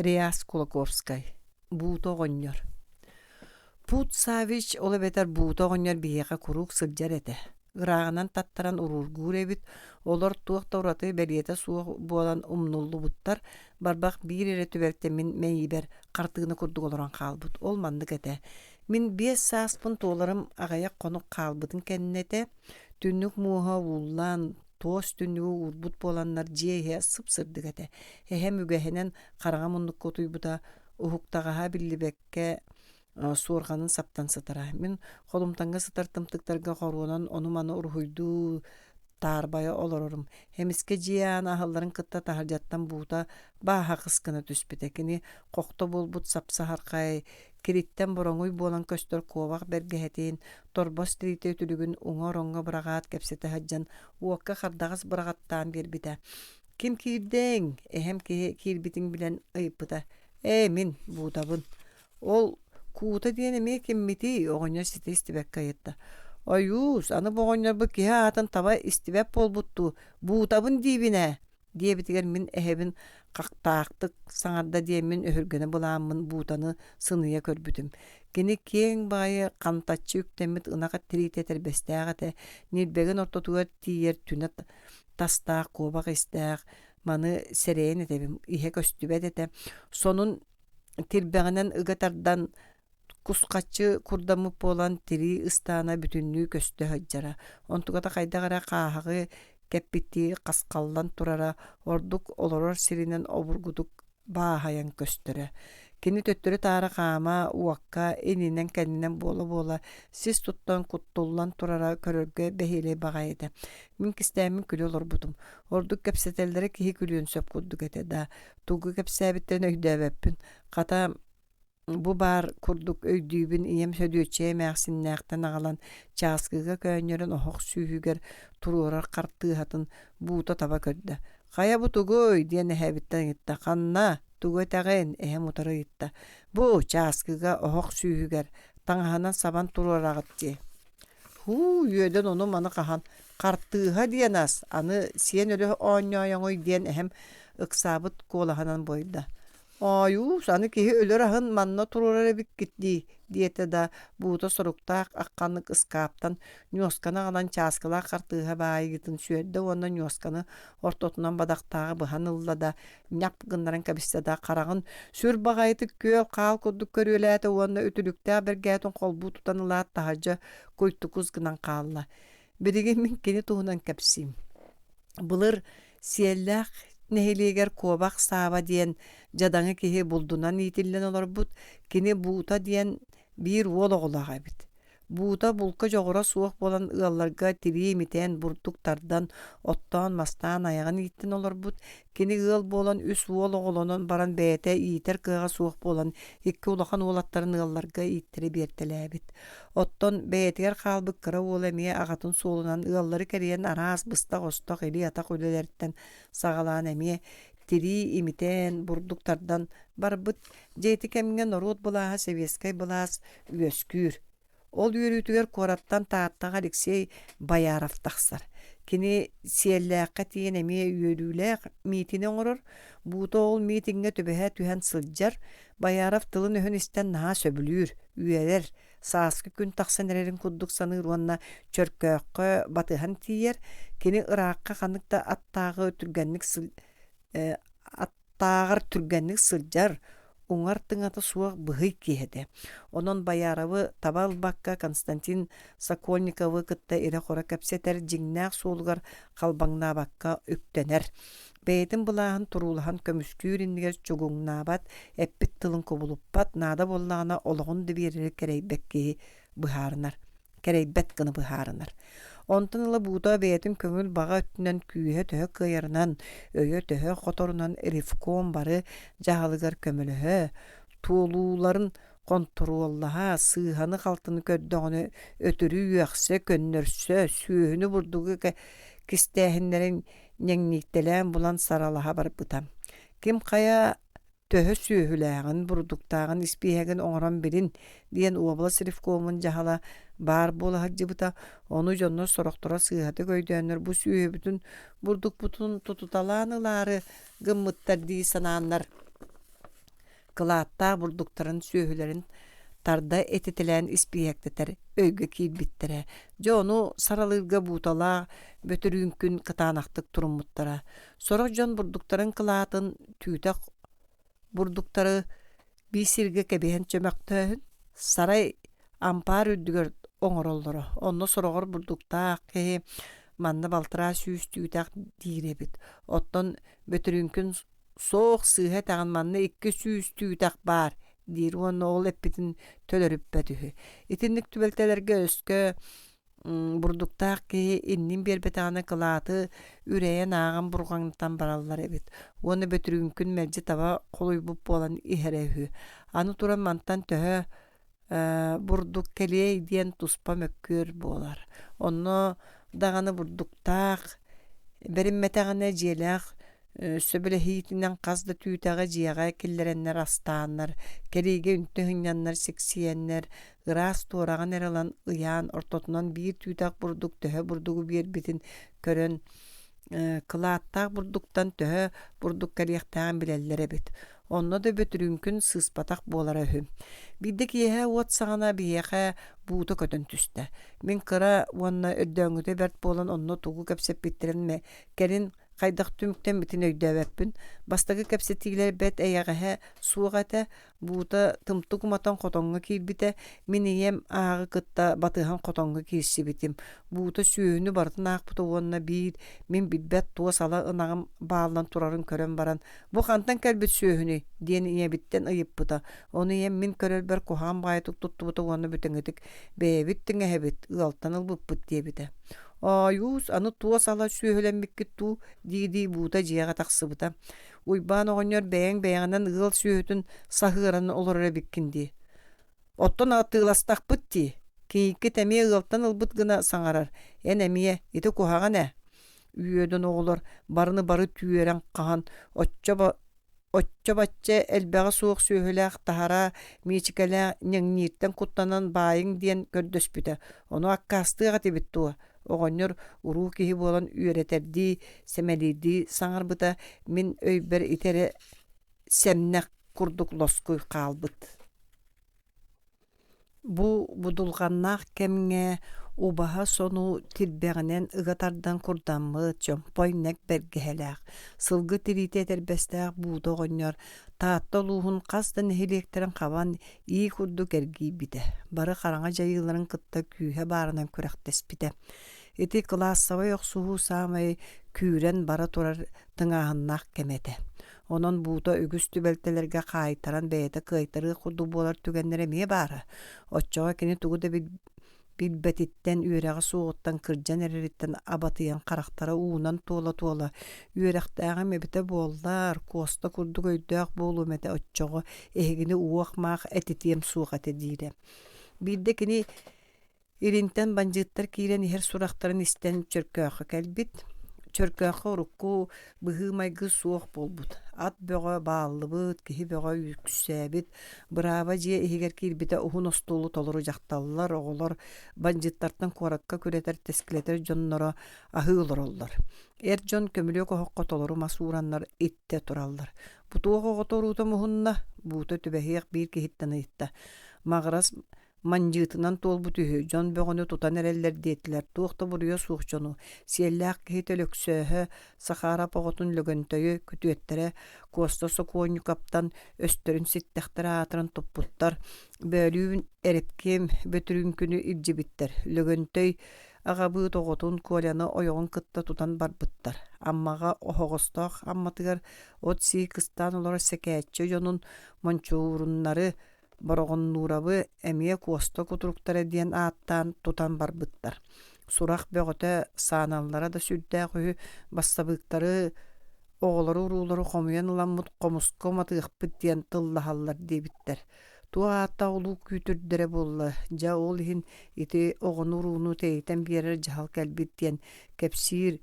Реас Кулаковскай Буута оҕонньор Пут Савич, ол эбэтэр Буута оҕонньор биһиэхэ куруук сылдьар этэ. Ырааҕынан таттаран уруургуур эбит, олор туох да ураты бэлиэтэ суох буолан умнуллубуттар, барбах биир эрэ түбэлтэ мин мэйиибэр хартыына курдук олорон хаалбыт. Ол маннык этэ. Мин 5 сааспын туоларым аҕыйах хонук хаалбытын кэннэ этэ. Түннүк муоһа ууллан, туос түннүгү уурбут буоланнар дьиэ иһэ сып-сырдык этэ. Эһэм үгэһинэн хараҥа муннукка утуйбута, уһуктаҕаһа биллибэккэ суорҕанын саптан сытара. Мин холумтаҥҥа сытар тымтыктарга хоруонан ону-маны уруһуйдуу таарбайа олорорум. Эмискэ дьиэ аана аһылларын кытта таһырдьаттан буута бааһа хыс гына түспүтэ. Кини хохто буолбут сап-саһархай, кириттэн бороҥуй буолан көстөр куобах бэргэһэтин, торбос тириитэ үтүлүгүн уҥа ороҥҥо быраҕаат кэпсэтэ сылдьан уокка хардаҕас быраҕаттаан биэрбитэ. «Ким киирдэҥ?» эһэм киһи киирбитин билэн ыйыппыта. «Ээ, мин буутабын». «Ол куута диэн эмиэ киммитий?» оҕонньор ситэ истибэккэ ыйытта. «Ойуус, аны бу оҕонньорбут киһи аатын таба истибэт буолбут дуу, буутабын диибин ээ» диэбитигэр мин эһэбин хахтаахтык саҥарда диэммин өһүргэнэ былааммын буутаны сыныйа көрбүтүм. Кини киэҥ баҕайы хантаччы үктэммит ынах тириитэ этэрбэстээх этэ, ньилбэгин ортотугар тиийэр түнэ тастаах куобах истээх, маны сэрэйэн этэбин, иһэ көстүбэт этэ. Сонун тирбэҕинэн ыга тардан Кусхаччы курдаммыт буолан тирии ыстаана бүтүннүү көстө сылдьара, онтуката хайдах эрэ хааһаҕы кэппиттии хасхаллан турара, ордук олорор сиринэн обургутук бааһайан көстөрө. Кини төттөрү-таары хаама, уокка, иннинэн-кэннинэн буола-буола сис туттан куттуллан турара көрөргө бэһиэлэй баҕайы этэ. Мин кистээммин күлэ олорбутум. Ордук кэпсэтэллэрэ киһи күлүөн сөп курдук этэ да, тугу кэпсээбиттэрин өйдөөбөппүн. Хата Бу баар курдук өйдүүбүн ийэм Сөдүөччүйэ эмээхсиннээхтэн аҕалан чааскыга көөнньөрөн оһох сүүһүгэр туруорар хартыыһатын буута таба көрдө. «Хайа бу тугуй?» диэн эһээбиттэн ыйытта. «Ханна? Тугу этэҕин?» эһэм утары ыйытта. «Бу чааскыга оһох сүүһүгэр таҥаһынан сабан туруораҕыт дии» Һуу, үөдэн ону-маны хаһан, хартыыһа диэн ас, аны сиэн өлө оонньоойоҥуй диэн эһэм ыксаабыт куолаһынан буойда. Оойуус, аны киһи өлөр аһын манна туруорар эбиккит дии, диэтэ да, буута соруктаах ахханнык ыскааптан ньуосканы аҕалан чааскылаах хартыыһа баайыытын сүөрдэ уонна ньуосканы ортотунан бадахтааҕы быһан ылла да, ньап гыннаран кэбистэ да, хараҕын сүр баҕайытык күөл хаал курдук көрүөлээтэ уонна үтүлүктээх бэргээтин холбуу тутан ылаат таһырдьа куйтукус гынан хаалла. Билигин мин кини туһунан кэпсиим. Былыр Сиэллээх нэһилиэгэр Куобах Сааба диэн дьадаҥы киһи булдунан иитиллэн олорбут, кини Буута диэн биир уол оҕолоох эбит. Буута булка дьоҕура суох буолан ыалларга тирии имитэн, бурдук тардан, оттоон-мастаан айаҕын ииттэн олорбут. Кини ыал буолан үс уол оҕолонон баран бэйэтэ иитэр кыаҕа суох буолан икки улахан уолаттарын ыалларга ииттэрэ биэртэлээбит. Оттон бэйэтигэр хаалбыт кыра уола эмиэ аҕатын суолунан ыаллары кэрийэн араас быстах-остох илии-атах үлэлэриттэн саҕалаан эмиэ тирии имитэн, бурдук тардан барбыт. Дьэ ити кэмҥэ норуот былааһа сэбиэскэй былаас үөскүүр. Ол үөрүүтүгэр куораттан Тааттаҕа Алексей Бояров тахсар. Кини Сиэллээххэ тиийэн эмиэ үөрүүлээх миитини оҥорор. Буута ол миитиҥҥэ түбэһэ түһэн сылдьар. Бояров тылын-өһүн истэн наһаа сөбүлүүр, үөрэр, сааскы күн тахсан эрэрин курдук саныыр уонна Чөркөөххө батыһан тиийэр. Кини ыраахха ханнык да аттааҕы түргэнник аттааҕар түргэнник сылдьар, уҥар тыҥата суох быһый киһи этэ. Онон Бояровы таба ылбакка Константин Сокольниковы кытта ирэ-хоро кэпсэтэр дьиҥнээх суолугар халбаҥнаабакка үктэнэр. Бэйэтин былааһын туруулаһан көмүскүүр иннигэр чугуҥнаабат, эппит тылын кубулуппат, наада буоллаҕына олоҕун да биэрэри кэрэйбэт киһи быһаарынар кэрэйбэт гына быһаарынар. Онтон ыла Буута бэйэтин көҥүл баҕа өттүнэн күүһэ төһө кыайарынан, өйө төһө хоторунан ревком бары дьаһалыгар көмөлөһө, туолууларын хонтуруоллаһа, сыыһаны-халтыны көрдөҕүнэ өтөрү үөхсэ, көннөрсө, сүөһүнү-бурдугу кистээһиннэрин ньэҥнииктэлээн булан саралаһа барбыта. Ким хайа төһө сүөһүлээҕин, бурдуктааҕын испииһэгин оҥорон билин диэн уобалас ревкомун дьаһала баар буола сылдьыбыта. Ону дьоннор сорохторо сыыһатык өйдөөннөр бу сүөһүбүтүн, бурдукпутун тутуталаан ылаары гыммыттар дии санааннар. кылааттаах бурдуктарын сүөһүлэрин тарда этитэлээн испииһэктэтэр өйгө киирбиттэрэ. Дьэ ону саралыырга бууталаах бөтүрүүҥкүн кытаанахтык туруммуттара. Сорох дьон бурдуктарын кылаатын түүтэх бурдуктары биир сиргэ кэбиһэн чөмөхтөөһүн сарай ампаар үрдүгэр оҥороллоро. Онно сороҕор бурдуктаах киһи манна 600 түүтэх диир эбит. Оттон бөтүрүүҥкүн суох сыыһа этэҕин манна 200 түүтэх баар диир уонна ол эппитин төлөрүппэт үһү. Итинник түбэлтэлэргэ өскө бурдуктаах киһи иннин биэрбэтэҕинэ кылааты үрэйэн ааҕан бурҕаҥнатан бараллар эбит уонна бөтүрүүҥкүн мэлдьи таба холуйбут буолан иһэрэ үһү. Аны туран мантан төһө бурдук кэлиэй диэн туспа мөккүөр буолар. Онно даҕаны бурдуктаах бэриммэтэҕинэ дьиэлээх сөбүлэһиитинэн хас да түүтэҕи дьиэҕэ киллэрэннэр астааннар, кэриигэ үнтү сынньаннар сиксийэннэр, ыраас туораҕын эрэ ылан ыйаан ортотунан биир түүтэх бурдук төһө бурдугу биэрбитин көрөн кылааттаах бурдуктан төһө бурдук кэлиэхтээҕин билэллэр эбит. Онно да бөтүрүүҥкүн сыыспатах буолара үһү. Биирдэ киэһэ уот саҕана биһиэхэ буута көтөн түстэ. Мин кыра уонна өрдөөҥҥүтэ бэрт буолан онно тугу кэпсэппиттэрин кэлин хайдах түмүктэммитин өйдөөбөппүн. Бастакы кэпсэтиилэр бэрт эйэҕэһэ суох этэ. Буута тымтык уматан хотоҥҥо киирбитэ, мин ийэм ааҕы кытта батыһан хотоҥҥо киирсибитим. Буута сүөһүнү барытын аахпыта уонна биир мин билбэт туос ала ынаҕым бааллан турарын көрөн баран, «Бу хантан кэлбит сүөһүнүй?» диэн ийэбиттэн ыйыппыта. Ону ийэм мин көрөрбөр куһаҕан баҕайытык туттубута уонна бүтэҥитик «Бэйэбит тиҥэһэбит, ыалтан ылбыппыт» диэбитэ. «Оойуус, аны туос ала сүөһүлэммиккит дуу?» дии-дии буута дьиэҕэ тахсыбыта. Уйбаан оҕонньор бэйэҥ бэйэҕинэн ыал сүөһүтүн саһыаран олорор эбиккин дии. Оттон атыыластахпыт дии. Кийииккит эмиэ ыалтан ылбыт гына саҥарар. Эн эмиэ ити куһаҕан ээ. Үөдэн оҕолор барыны бары түөрэн хаһан оччо оччо-бачча элбэҕэ суох сүөһүлээх таһараа миэчикэлээх ньэҥнииртэн куттанан баайыҥ диэн көрдөспүтэ. Ону аккаастыах этибит дуо? Оҕонньор уруу киһи буолан үөрэтэрдии, сэмэлиирдии саҥарбыта мин өйбөр ити эрэ сэмнэх курдук лоскуй хаалбыт. Бу будулҕаннаах кэмҥэ убаһа сону тирбэҕинэн ыга тардан курдаммыт чомпой нэк бэргэһэлээх, сылгы тириитэ этэрбэстээх буута оҕонньор Таатта улууһун хас да нэһилиэктэрин хабан ии курдук эргийбитэ, бары хараҥа дьайыыларын кытта күүһэ баарынан күрэхтэспитэ. Ити кылаассабай охсуһуу саамай күүрэн бара турар тыҥааһыннаах кэмэ этэ. Онон буута үгүс түбэлтэлэргэ хаайтаран бэйэтэ кыайтарыах курдук буолар түгэннэрэ эмиэ баара. Оччоҕо кини тугу да билбэтиттэн, үөрэҕэ суоҕуттан кырдьан эрэриттэн абатыйан харахтара уунан туола-туола «Үөрэхтээҕим эбитэ буоллар, Куоста курдук өйдөөх буолуом этэ оччоҕо эһигини уох-маах этитиэм суох этэ» диирэ. Биирдэ кини Илинтэн бандьыыттар киирэн иһэр сурахтарын истэн Чөркөөххө кэлбит. Чөркөөххө урукку быһыы-майгы суох буолбут. Ат бөҕө бааллыбыт, киһи бөҕө үксээбит. Бырааба дьиэ иһигэр киирбитэ уһун остуолу толору дьахталлар, оҕолор бандьыыттартан куоракка күрэтэр, тэскилэтэр дьонноро аһыы олороллор. Эр дьон көмүлүөк оһоххо толору мас уураннар иттэ тураллар. Бу туох оҕото уруута муһунна? Буута түбэһиэх биир киһиттэн ыйытта. Маҕырас Мандьыытынан туолбут үһү, дьон бөҕөнү тутан эрэллэр диэтилэр, туох да буруйа суох дьону, сиэллээх киһитэ Өлөксөөһө, Сахаарап оҕотун Лөгөнтөйү, күтүөттэрэ Куоста Сокуонньукаптан өстөрүн ситтэхтэрэ аатыран туппуттар, Бөөлүүн Эрэпкиэм Бөтүрүүҥкүнү илдьибиттэр, Лөгөнтөй аҕабыыт оҕотун Коляны ойоҕун кытта тутан барбыттар. Аммаҕа Оһоҕостоох Амматыгар от сии кыстаан олорор Сэкээччи дьонун мончууруннары Бороҕоннуурабы эмиэ Куоста кутуруктара диэн ааттаан тутан барбыттар. Сурах бөҕөтө, сааналлара да сүрдээх үһү, бассабыыктары, оҕолору-уруулары хомуйан ыламмыт хомуска уматыахпыт диэн тыллаһаллар диэбиттэр. Туох ааттаах улуу күүтүрдэрэ буолла, дьэ ол иһин ити оҕону-урууну тэйитэн биэрэр дьаһал кэлбит диэн кэпсиир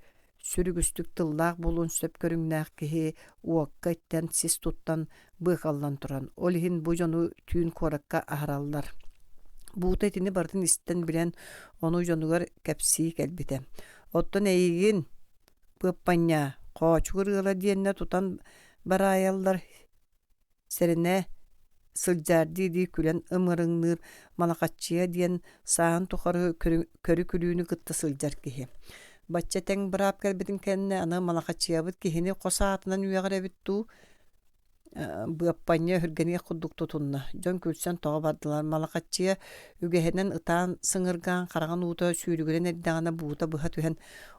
Сүр үгүстүк тыллаах буолуон сөп көрүҥнээх киһи уокка иттэн сис туттан быыкаллан туран, ол иһин бу дьону түүн куоракка аһараллар. Буута итини барытын истэн билэн, ону дьонугар кэпсии кэлбитэ. Оттон эйигин, Пыаппанньаа, Хоочугур ыала диэннэ тутан бараайаллар, сэрэнэ. сылдьаар дии-дии күлэн ымырыҥныыр Малахаччыйа диэн сааһын тухары көрү-күлүүнү кытта сылдьар киһи. Бачча тэҥ быраап кэлбитин кэннэ аны Малахаччыйабыт киһини хос аатынан үөҕэр эбит дуу Быаппанньа өһүргэниэх курдук тутунна, дьон күлсэн тоҕо бардылар, Малахаччыйа үгэһинэн ытаан сыҥыргаан хараҕын уута сүүрүгүрэн эрдэҕинэ буута быһа түһэн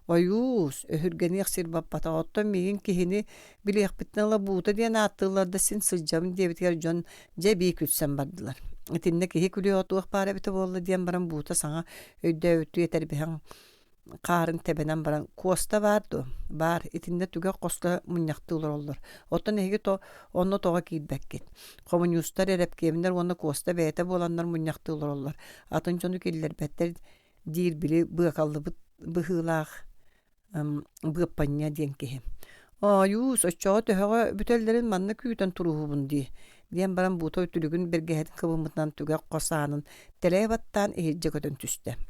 «Ойуус, өһүргэниэх сир баппата, оттон миигин киһини билиэхпиттэн ыла буута диэн ааттыыллар да син сылдьабын» диэбитигэр дьон дьэ эбии күлсэн бардылар. Итиннэ киһи күлүөҕэ туох баар эбитэ буолла диэн баран буута саҥа өйдөөбүттүү этэрбэһэн хаарын тэбэнэн баран «Куоста баар дуо?» «Баар, итиннэ түгэх хоско мунньахтыы олороллор. Оттон эһиги то онно тоҕо киирбэккит?» Хомуньуустар, эрэпкиэмнэр уонна Куоста бэйэтэ буоланнар мунньахтыы олороллор. Атын дьону киллэрбэттэр диир били быакаллыбыт быһыылаах Быаппанньа диэн киһи. «Оойуус, оччоҕо төһөҕө бүтэллэрин манна күүтэн туруһубун дии» диэн баран буута үтүлүгүн бэргэһэтин кыбыммытынан түгэх хос аанын тэлэйэ баттаан иһирдьэ көтөн түстэ.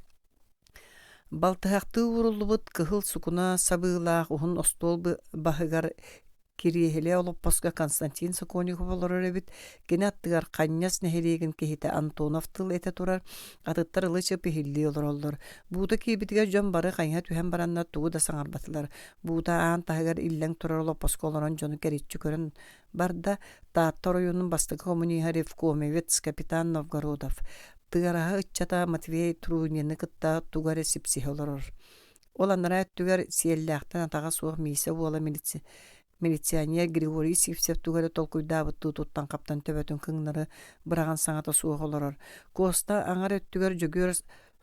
Балтыһахтыы ууруллубут кыһыл сукуна сабыылаах уһун остуол баһыгар кириэһилэ олоппоско Константин Сокольников олорор эбит. Кини аттыгар Ханньас нэһилиэгин киһитэ Антонов тыл этэ турар, атыттар ылы-чып иһиллии олороллор. Буута киирбитигэр дьон бары хайыһа түһэн бараннар тугу да саҥарбатылар. Буута аан таһыгар иллэҥ турар олоппоско олорон дьону кэриччи көрөн барда Таатта оройуонун бастакы коммуниһа ревкомовец капитан Новгородов Тыараһа ыччата Матвей Трунины кытта тугу эрэ сипсиһэ олорор. Ол анараа өттүгэр сиэллээхтэн атаҕа суох Миисэ уола милиционер Григорий Сивцев тугу эрэ толкуйдаабыттыы туттан-хаптан төбөтүн кыҥнары быраҕан саҥата суох олорор. Куоста аҥар өттүгэр Дьөгүөр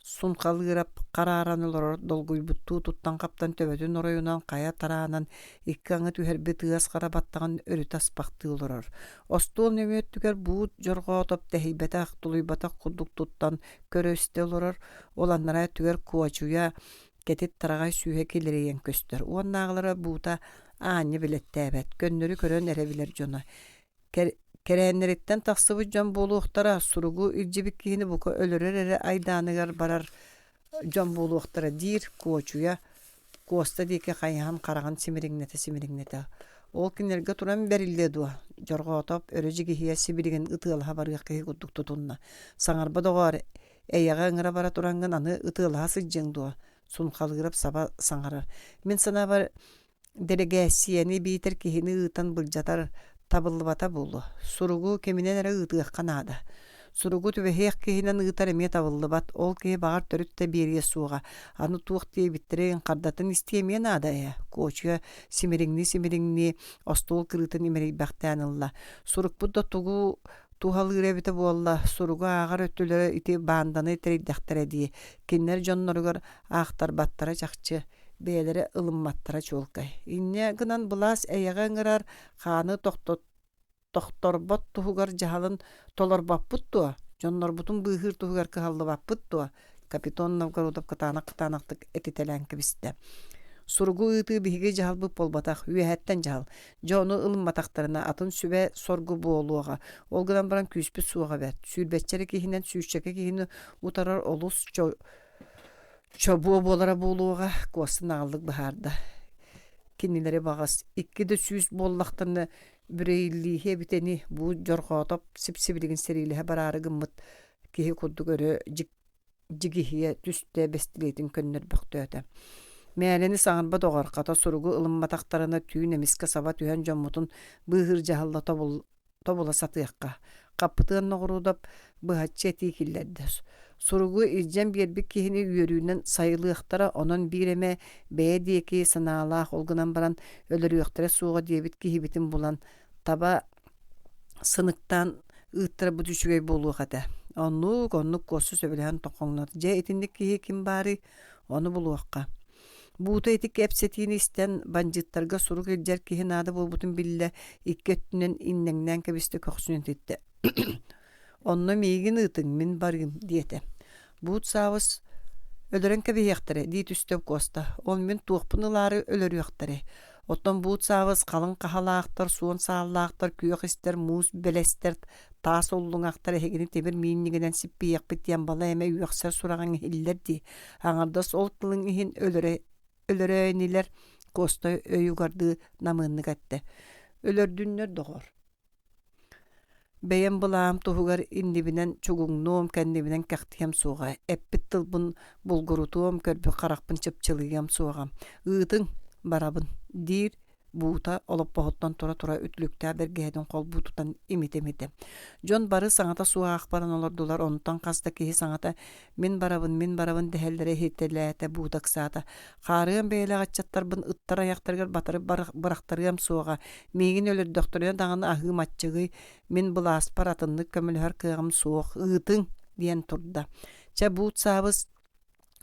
Сунхалыырап харааран олорор долгуйбуттуу туттан-хаптан төбөтүн оройунан хайа тараанан икки аҥы түһэрбит ыас хара баттаҕын өрүтэ аспахтыы олорор. Остуол нөҥүө өттүгэр буут дьорҕоотоп тэһийбэтэх, тулуйбатах курдук туттан көрө-истэ олорор, ол анараа өттүгэр куочуйа, кэтит тараҕай сүүһэ килэрийэн көстөр. Уоннааҕылара буута аанньа билэттээбэт, көннөрү көрөн эрэ билэр дьоно. Кэрээннэриттэн тахсыбыт дьон буолуохтара, суругу илдьибит киһини бука өлөрөр эрэ айдааныгар барар дьон буолуохтара диир Куочуйа Куоста диэки хайыһан хараҕын симириҥнэтэ-симириҥнэтэ. Ол кинилэргэ туран бэриллиэ дуо? Дьорҕоотоп өрө дьигиһийэ сибилигин ытыалаһа барыах киһи курдук тутунна. Саҥарба доҕоор, эйэҕэ ыҥыра бара тураҥҥын аны ытыалаһа сылдьыаҥ дуо? Сунхалыырап саба саҥарар. Мин санаабар Дэлэгээссийэни биитэр киһини ыытан былдьатар табыллыбата буолуо. Суругу киминэн эрэ ыытыахха наада. Суругу түбэһиэх киһинэн ыытар эмиэ табыллыбат, ол киһи баҕар төрүт да биэриэ суоҕа. Аны туох диэбиттэрин, хардатын истиэ эмиэ наада ээ. Куочуйа симириҥнии-симириҥнии остуол кырыытын имэрийбэхтээн ылла. Сурукпут да тугу туһалыыра эбитэ буолла, суругу ааҕар өттүлэрэ ити баанданы тэрийдэхтэрэ дии. Кинилэр дьонноругар аахтарбаттара чахчы. бэйэлэрэ ылымматтара чуолкай. Инньэ гынан былаас эйэҕэ ыҥырар, хааны тохторбот туһугар дьаһалын толорбоппут дуо? Дьоннорбутун быыһыыр туһугар кыһаллыбаппыт дуо? Капитон Новгородов кытаанах-кытаанахтык этитэлээн кэбистэ. Суругу ыытыы биһиги дьаһалбыт буолбатах, үөһэттэн дьаһал. Дьэ ону ылымматахтарына атын сүбэ-соргу буолуоҕа. Ол гынан баран күүспүт суоҕа бэрт. Сүүрбэччэ эрэ киһинэн сүүсчэкэ киһини утарар олус Чобуо буолара буолуоҕа, Куоста наҕыллык быһаарда. Кинилэри баҕас икки да сүүс буоллахтарына бүрэйиллииһи эбитэ ини, бу Дьорҕоотоп сип-сибилигин сэриилэһэ бараары гыммыт киһи курдук өрө дьигиһийэ түстэ, бэстилиэтин көннөрбөхтөөтө. Мээлэни саҥарбат оҕор, хата суругу ылымматахтарына түүн эмискэ саба түһэн дьоммутун быыһыыр дьаһалла тобула сатыахха. Хаппытыан Ноҕуруодап быһаччы этии киллэрдэ. Суругу илдьэн биэрбит киһини үөрүүнэн сайылыахтара, онон биир эмэ бэйэ диэки санаалаах ол гынан баран өлөрүөхтэрэ суоҕа диэбит киһибитин булан таба сыныктаан ыыттарбыт үчүгэй буолуох этэ. Оннук, оннук Куоста сөбүлэһэн тоҥхоҥнот. Дьэ итинник киһи ким баарый? Ону булуохха. Буута ити кэпсэтиини истэн, бандьыыттарга сурук илдьэр киһи наада буолбутун биллэ, икки өттүнэн иҥнэҥнээн кэбистэ көхсүн этиттэ. «Онно миигин ыытыҥ, мин барыым» диэтэ. Буут Саабыс «Өлөрөн кэбиһиэхтэрэ» дии түстэ Куоста. «Ол мин туохпун ылаары өлөрүөхтэрэй? Оттон Буут Саабыс халыҥ хаһалаахтар, суон сааллаахтар, күөх истэр, муус бэлэстэр, таас уллуҥахтар эһигини тимир миинньигинэн сиппийиэхпит диэн балай эмэ үөхсэр сураҕыҥ иһиллэр дии. Аҥардас ол тылыҥ иһин өлөрө өлөрөө инилэр Куоста өй угардыы намыыннык эттэ. Өлөрдүннэр доҕор. Бэйэм былаам туһугар иннибинэн чугуҥнуом, кэннибинэн кэхтиэм суоҕа, эппит тылбын булгурутуом, көрбүт харахпын чыпчылыйыам суоҕа. Ыытыҥ, барабын, диир буута олоппоһуттан тура-тура үтүлүктээх бэргэһэтин холбуу тутан имитэ-имитэ. Дьон бары саҥата суох аахпаран олордулар, онтон хас да киһи саҥата «Мин барабын, мин барабын» дэһэллэрэ иһитэлээтэ, буута ыксаата. «Хаарыан бэйэлээх ыччаттарбын ыттар айахтарыгар батары бырахтарыам суоҕа, миигин өлөрдөхтөрүнэ даҕаны аһыым аччыгый, мин былааспар атыннык көмөлөһөр кыаҕым суох, ыытыҥ» диэн турда. Чэ, буут саабыс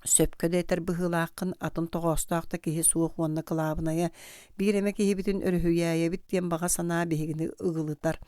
Сөпкө да этэр быһыылааххын, атын тоҕоостоох да киһи суох уонна кылаабынайа, биир эмэ киһибитин өрүһүйээйэбит диэн баҕа санаа биһигини ыгылытар.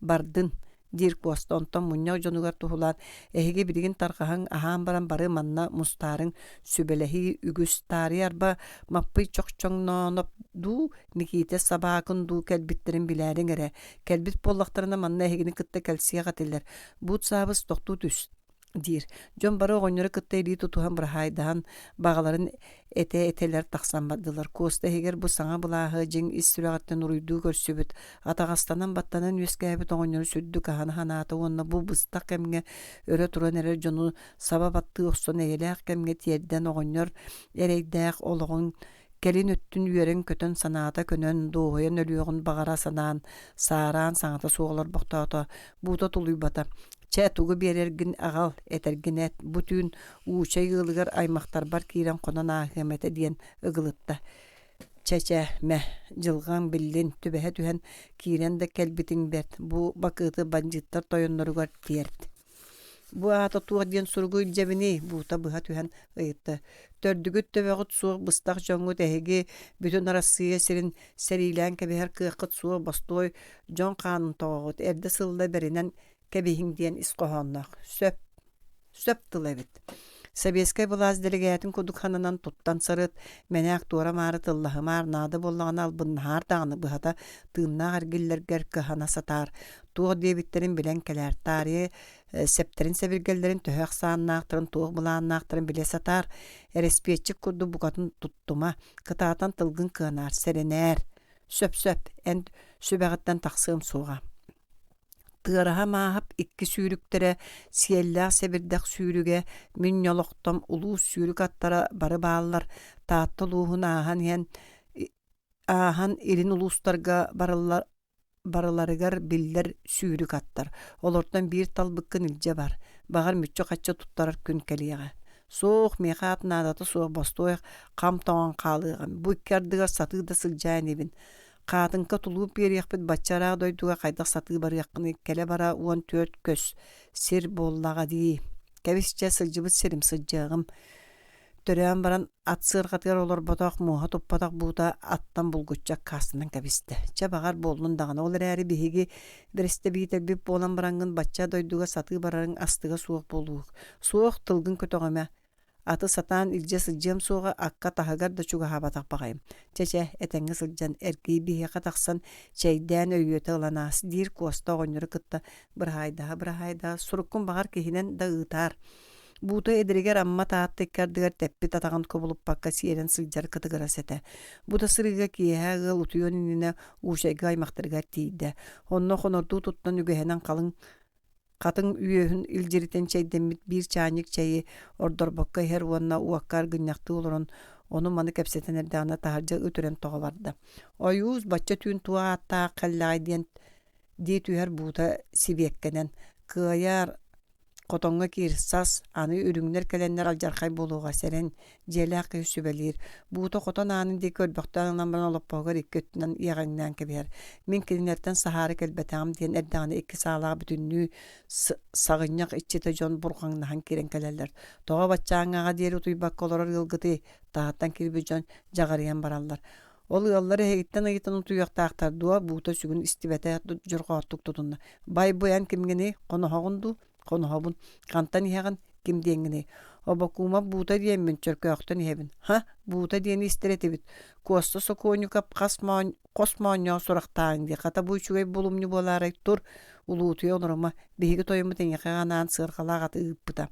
Бардын, диир Куоста, онтон мунньах дьонугар туһулаан, эһиги билигин тарҕаһыҥ, аһаан баран бары манна мустаарыҥ, сүбэлэһии үгүс, таарыйа арба Маппый Чохчоҥнооноп дуу, Микиитэ Сабаакын дуу кэлбиттэрин билээриҥ эрэ, кэлбит буоллахтарына манна эһигини кытта кэлсиэх этилэр, Буут Саабыс тохтуу түс диир. Дьон бары оҕонньору кытта илии тутуһан быраһаайдаһан, баҕаларын этэ-этэлэр тахсан бардылар. Куоста иһигэр бу саҥа былааһы дьиҥ ис сүрэҕиттэн уруйдуу көрсүбүт, атаҕастанан баттанан үөскээбит оҕонньору сүрдүк аһына санаата уонна бу быстах кэмҥэ өрө туран эрэр дьону саба баттыы охсон эйэлээх кэмҥэ тиэрдэн оҕонньор эрэйдээх олоҕун Кэлин өттүн үөрэн-көтөн санаата көнөн, дуоһуйан өлүөҕүн баҕара санаан, саараан саҥата суох олорбохтоото, буута тулуйбата. Чэ, тугу биэрэргин аҕал, этэргин эт, бу түүн Уучай ыалыгар аймахтарбар киирэн хонон ааһыам этэ диэн ыгылытта. Чэ-чэ, мэ, дьылҕаҥ биллин, түбэһэ түһэн киирэн да кэлбитиҥ бэрт, бу бакыаты бандьыыттар тойонноругар тиэрт. Бу аата туох диэн суругу илдьэбиний? Буута быһа түһэн ыйытта. Төрдүгүт төбөҕүт суох быстах дьоҥҥут эһиги бүтүн Арассыыйа сирин сэриилээн кэбиһэр кыаххыт суох бостуой дьон хаанын тоҕоҕут, эрдэ сылла бэринэн кэбиһиҥ диэн ис хоһоонноох. Сөп. Сөп тыл эбит. Сэбиэскэй былаас дэлэгээтин курдук сананан туттан сырыт, мэнээк туора-маары тыллаһымаар, наада буоллаҕына албыннаһаар даҕаны быһата тыыннаах эргиллэргэр кыһана сатаар, туох диэбиттэрин билэн кэлээр, таарыйа сэптэрин-сэбиргэллэрин төһө ахсааннаахтарын, туох былааннаахтарын билэ сатаар, эрэспиэччик курдук букатын туттума, кытаатан тылгын кыанаар, сэрэнээр. Сөп-сөп, эн сүбэҕиттэн тахсыам суоҕа. Тыараһа Мааһап икки сүүрүктэрэ, сиэллээх сэбирдэх сүүрүгэ, мин ньолохтом улуус сүүрүк аттара бары бааллар, Таатта улууһун ааһан иһэн ааһан илин улуустарга барыллар барыларыгар биллэр сүүрүк аттар, олортон биир талбыккын илдьэ бар, баҕар мүччү-хаччы туттарар күн кэлиэҕэ. Суох, миэхэ ат наадата суох бостуой хам тоҥон хаалыаҕым, бу икки ардыгар сатыы да сылдьаа инибин. Хаатыҥка тулууп биэриэхпит бачча ыраах дойдуга хайдах сатыы барыаххыный, кэлэ-бара 14 көс сир буоллаҕа дии. Кэбис чэ, сылдьыбыт сирим сылдьыаҕым. Төрөөн баран ат сыарҕатыгар олорботох, муоһа туппатах буута аттан булгуччу аккаастанан кэбистэ. Чэ, баҕар, буоллун даҕаны, ол эрээри биһиги бэрэстэбиитэлбит буолан бараҥҥын бачча дойдуга сатыы барарыҥ астыга суох буолууһук. Суох, тылгын көтөҕүмэ. Аты сатаан илдьэ сылдьыам суоҕа, акка таһыгар да чугаһаабатах баҕайым. Чэ-чэ, этэҥҥэ сылдьан, эргий биһиэхэ тахсан, чэйдээн өйүөтэ ылан аас, диир Куоста оҕонньору кытта быраһаайдаһа-быраһаайдаһа, суруккун баҕар киһинэн да ыытаар. Буута эдэригэр Амма Таатта икки ардыгар тэппит атаҕын кубулуппакка сиэрэн сылдьар кытыгырас этэ. Бу да сырыыга киэһэ ыал утуйуон иннинэ Уучайга аймахтарыгар тиийдэ. Онно хонордуу туттан үгэһинэн халыҥ хатыҥ үөһүн илдьиритэн чэйдэммит биир чаанньык чэйи ордорбокко иһэр уонна уокка аргынньахтыы олорон ону-маны кэпсэтэн эрдэҕинэ таһырдьа ыт үрэн тоҕо барда. Ойуус бачча түүн туох ааттаах кэллэҕэй диэн дии түһэр буута сибиэккэнэн кыайар Хотоҥҥо киир, сас, аны үрүҥнэр кэлэннэр алдьархай буолуоҕа, сэрэн, дьиэлээх киһи сүбэлиир. Буута хотон аанын диэки көрбөхтөөн ылан баран олоппоһугар икки өттүнэн иэҕэҥнээн кэбиһэр. Мин кинилэртэн саһаары кэлбэтэҕим диэн эрдэҕинэ икки саалаах бүтүннүү саҕынньах иччитэ дьон бурҕаҥнаһан киирэн кэлэллэр. Тоҕо баччааҥҥаҕа диэри утуйбакка олорор ыалгытый? Таһыттан киирбит дьон дьаҕарыйан бараллар. Ол ыаллар эһигиттэн ыйытан утуйуохтаахтар дуо? Буута сүгүн истибэтэ, дьорҕооттук тутунна. Бай бу эн кимҥиний? Хоноһоҕун дуу? Хоноһобун. Хантан иһэҕин? Ким диэҥҥиний? Обокуумап буута диэммин, Чөркөөхтөн иһэбин. Ха, буута диэни истэр этибит. Куоста Сокуонньукап хас моон хос моонньоох сурахтааҥ дии. Хата бу үчүгэй булумньу буолаарай тур, улуутуйа олорума. Биһиги тойоммут эйиэхэ анаан сыарҕалаах аты ыыппыта.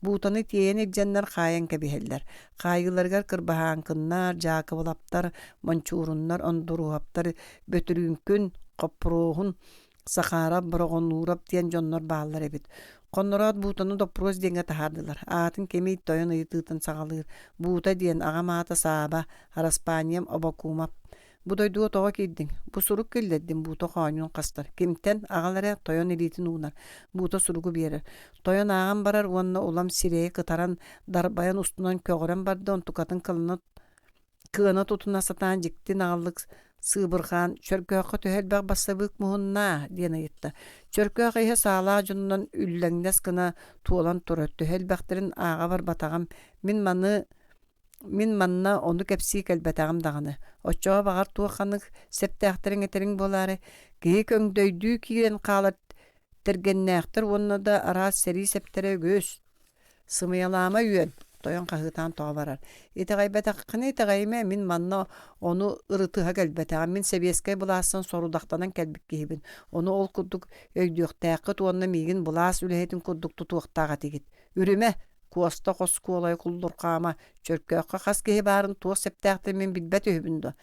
Буутаны тиэйэн илдьэннэр хаайан кэбиһэллэр. Хаайыыларыгар Кырбаһааҥкыннар, Дьаакыбылаптар, Мончууруннар, Ондуруоһаптар, Бөтүрүүҥкүн, Хоппуруоһун. Сахаарап, Бороҕонуурап диэн дьоннор бааллар эбит. Хоннороот Буутаны доппуруос диэҥҥэ таһаардылар. Аатын кимий тойон ыйытыытын саҕалыыр. Буута диэн аҕам аата Сааба, араспаанньам Обокуумап. Бу дойдуга тоҕо киирдиҥ? Бу сурук киллэрдим, Буута хоонньун хастар. Кимтэн? Аҕал эрэ, тойон илиитин уунар. Буута суругу биэрэр. Тойон ааҕан барар уонна улам сирэйэ кытаран, дарбайан устунан көҕөрөн барда, онтукатын кылына кыана тутуна сатаан дьикти наҕыллык сыыбырҕаан «Чөркөөххө төһө элбэх бассабыык муһуннаа?» диэн ыйытта. Чөркөөх иһэ саалаах дьонунан үллэҥнэс гына туолан турар, төһө элбэхтэрин ааҕа барбатаҕым. Мин маны мин манна ону кэпсии кэлбэтэҕим даҕаны. Оччоҕо баҕар туох ханнык сэптээхтэриҥ этэриҥ буолаарай? Киһи көҥдөйдүү киирэн хаалар тэргэннээхтэр уонна да араас сэрии сэптэрэ үгүс. Сымыйалаама үөн, тойон хаһыытаан тоҕо барар. Итэҕэйбэтэххинэ итэҕэйимэ, мин манна ону ырытыһа кэлбэтэҕим. Мин сэбиэскэй былаастан сорудахтанан кэлбит киһибин. Ону ол курдук өйдүөхтээххит уонна миигин былаас үлэһитин курдук тутуохтаах этигит. Үрүмэ, Куоста хоскуолай куллурхаама, Чөркөөххө хас киһи баарын туох сэптээхтэрин мин билбэт үһүбүн дуо?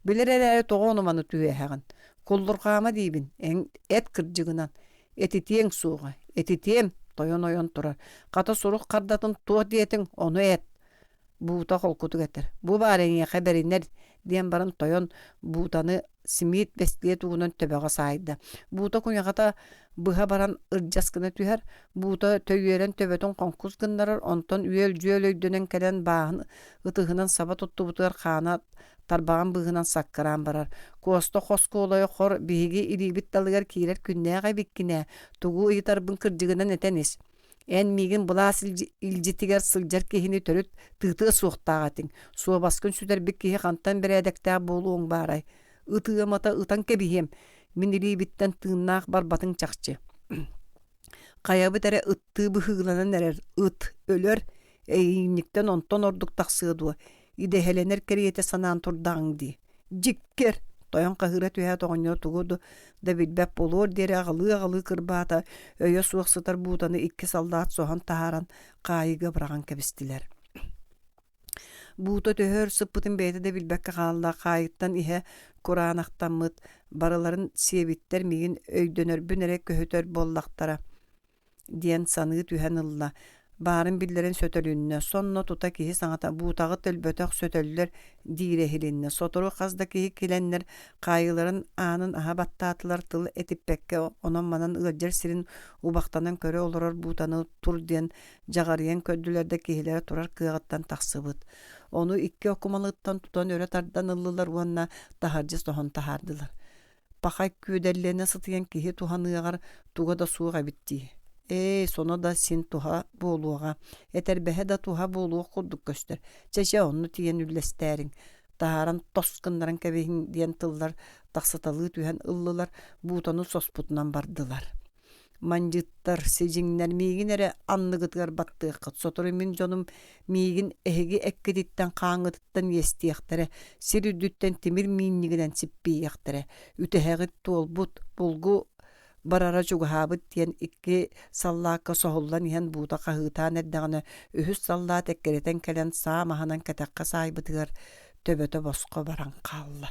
Билэр эрээри тоҕо ону-маны түһүөһэҕин? Куллурхаама диибин, эн эт кырдьыгынан. Этитиэҥ суоҕа, этитиэм, тойон ойон турар. Хата сурук хардатын туох диэтиҥ, ону эт. Буута холкутук этэр. Бу баар эйиэхэ бэринэр, диэн баран тойон буутаны симиит бэстиэ тугунан төбөҕө саайда. Буута куйаҕата быһа баран ырдьас гына түһэр, буута төйүөрэн төбөтүн хоҥкус гыннарар, онтон үөл-дьүөл өйдөнөн кэлэн бааһын ытыһынан саба туттубутугар хаана тарбаҕын быыһынан саккыраан барар. Куоста хоскуолайа хор биһиги илиибит далыгар киирэр күннээх эбиккин ээ, тугу ыйытарбын кырдьыгынан этэн ис. Эн миигин былаас илдьитигэр сылдьар киһини төрүт тыытыа суохтаах этиҥ. Суобаскын сүтэрбит киһи хантан бэрээдэктээх буолуоҥ баарай? Ытыамата ытан кэбиһиэм. Мин илиибиттэн тыыннаах барбатыҥ чахчы. Хайабыт эрэ ыттыы быһыыланан эрэр ыт өлөр, эйиинньиктэн онтон ордук тахсыа дуо, идэһэлэнэр кэриэтэ санаан турдаҕыҥ дии. Дьиккэр! Тойон хаһыыра түһээт оҕонньор тугу да билбэт буолуор диэри аҕылыы-аҕылыы кырбаата, өйө суох сытар буутаны икки саллаат соһон таһааран хаайыыга быраҕан кэбистилэр. Буута төһө өр сыппытын бэйэтэ да билбэккэ хаалла, хаайыттан иһэ кураанахтаммыт, барыларын сиэбиттэр миигин өйдөнөрбүн эрэ көһүтэр буоллахтара диэн саныы түһэн ылла. Баарын биллэрэн сөтөлүннэ. Сонно тута киһи саҥата «Буутаҕыт өлбөтөх, сөтөллөр» диирэ иһилиннэ. Сотору хас да киһи кэлэннэр хаайыыларын аанын аһа баттаатылар, тыл этиппэккэ онон-манан ыалдьар сирин убахтанан көрө олорор буутаны тур диэн дьаҕарыйан көрдүлэр да киһилэрэ турар кыаҕыттан тахсыбыт. Ону икки окумалыттан тутан өрө тардан ыллылар уонна таһырдьа соһон таһаардылар. Пахай күөдэллэнэ сытыйан киһи туһаныаҕар туга да суох эбит дии. Ээ, соно да син туһа буолуоҕа, этэрбэһэ да туһа буолуох курдук көстөр. Чэ-чэ, онно тиийэн үллэстээриҥ, таһааран тос гыннаран кэбиһиҥ диэн тыллар тахсыталыы түһэн ыллылар, буутаны соспутунан бардылар. Мандьыттар, сидьиҥнэр миигин эрэ анныгытыгар баттыаххыт, сотору мин дьонум миигин эһиги эккититтэн хааҥҥытыттан иэстиэхтэрэ, сир үрдүттэн тимир миинньигинэн сиппийиэхтэрэ, үтэһэҕит туолбут, булгу барара чугаһаабыт диэн икки саллаакка соһуллан иһэн буута хаһыытаан эрдэҕинэ үһүс саллаат эккирэтэн кэлэн саа маһынан кэтэххэ саайбытыгар төбөтө босхо баран хаалла.